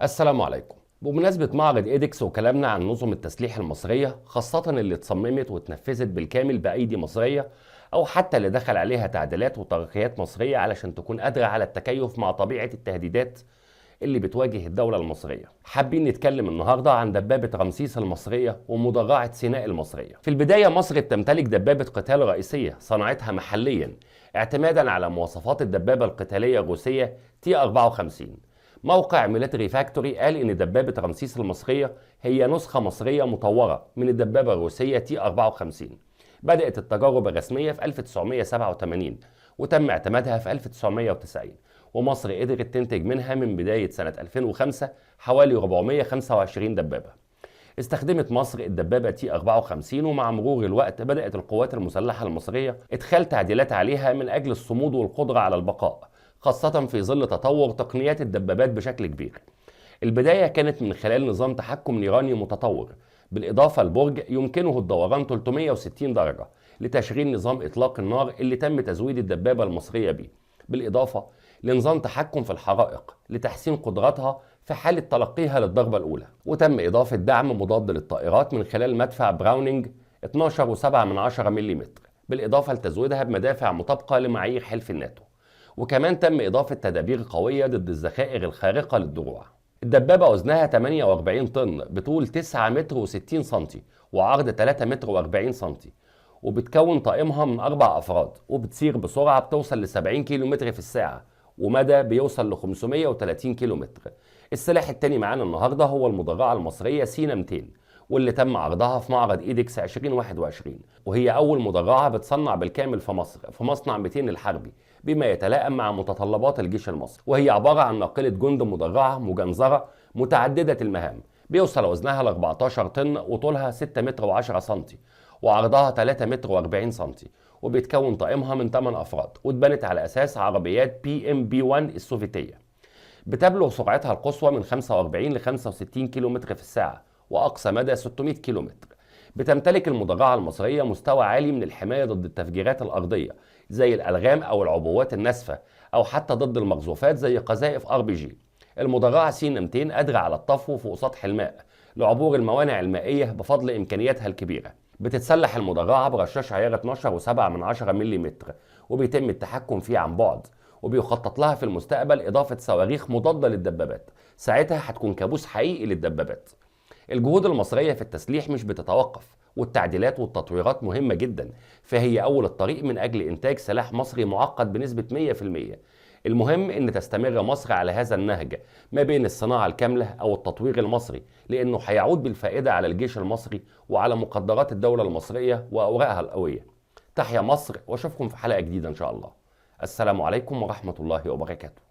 السلام عليكم. بمناسبة معرض ايدكس وكلامنا عن نظم التسليح المصرية، خاصة اللي اتصممت واتنفذت بالكامل بأيدي مصرية أو حتى اللي دخل عليها تعديلات وترقيات مصرية علشان تكون قادرة على التكيف مع طبيعة التهديدات اللي بتواجه الدولة المصرية. حابين نتكلم النهاردة عن دبابة رمسيس المصرية ومدرعة سيناء المصرية. في البداية مصر بتمتلك دبابة قتال رئيسية صنعتها محليا اعتمادا على مواصفات الدبابة القتالية الروسية تي 54. موقع ميليتري فاكتوري قال إن دبابة رمسيس المصرية هي نسخة مصرية مطورة من الدبابة الروسية تي 54. بدأت التجارب الرسمية في 1987 وتم اعتمادها في 1990، ومصر قدرت تنتج منها من بداية سنة 2005 حوالي 425 دبابة. استخدمت مصر الدبابة تي 54، ومع مرور الوقت بدأت القوات المسلحة المصرية إدخال تعديلات عليها من أجل الصمود والقدرة على البقاء، خاصة في ظل تطور تقنيات الدبابات بشكل كبير. البداية كانت من خلال نظام تحكم نيراني متطور، بالإضافة لبرج يمكنه الدوران 360 درجة لتشغيل نظام إطلاق النار اللي تم تزويد الدبابة المصرية به، بالإضافة لنظام تحكم في الحرائق لتحسين قدراتها في حالة تلقيها للضربة الأولى. وتم إضافة دعم مضاد للطائرات من خلال مدفع براونينج 12.7 ملم، بالإضافة لتزويدها بمدافع مطابقة لمعايير حلف الناتو. وكمان تم إضافة تدابير قوية ضد الذخائر الخارقة للدروع. الدبابة وزنها 48 طن بطول 9 متر و60 سنتي وعرض 3 متر و40 سنتي، وبتكون طاقمها من 4 أفراد، وبتسير بسرعة بتوصل ل 70 كيلو متر في الساعة ومدى بيوصل ل 530 كيلو متر. السلاح التاني معانا النهاردة هو المدرعة المصرية سينا 200، واللي تم عرضها في معرض ايدكس 2021، وهي أول مدرعة بتصنع بالكامل في مصر في مصنع 200 الحربي بما يتلائم مع متطلبات الجيش المصري. وهي عبارة عن ناقلة جند مدرعة مجنزرة متعددة المهام، بيوصل وزنها ل 14 طن وطولها 6 متر و10 سنتي وعرضها 3 متر و40 سنتي، وبيتكون طاقمها من 8 أفراد، واتبنت على أساس عربيات بي ام بي 1 السوفيتية. بتبلغ سرعتها القصوى من 45 ل 65 كيلو متر في الساعة وأقصى مدى 600 كيلو متر. بتمتلك المدرعة المصرية مستوى عالي من الحماية ضد التفجيرات الأرضية زي الألغام أو العبوات الناسفة، أو حتى ضد المقذوفات زي قذائف ار بي جي. المدرعة سينا 200 قادرة على الطفو فوق سطح الماء لعبور الموانع المائية بفضل إمكانياتها الكبيرة. بتتسلح المدرعة برشاش عيار 12.7 ملم وبيتم التحكم فيه عن بعد، وبيخطط لها في المستقبل إضافة صواريخ مضادة للدبابات، ساعتها هتكون كابوس حقيقي للدبابات. الجهود المصرية في التسليح مش بتتوقف، والتعديلات والتطويرات مهمة جدا، فهي أول الطريق من أجل إنتاج سلاح مصري معقد بنسبة 100%. المهم إن تستمر مصر على هذا النهج ما بين الصناعة الكاملة أو التطوير المصري، لأنه هيعود بالفائدة على الجيش المصري وعلى مقدرات الدولة المصرية وأوراقها القوية. تحيا مصر، وأشوفكم في حلقة جديدة إن شاء الله. السلام عليكم ورحمة الله وبركاته.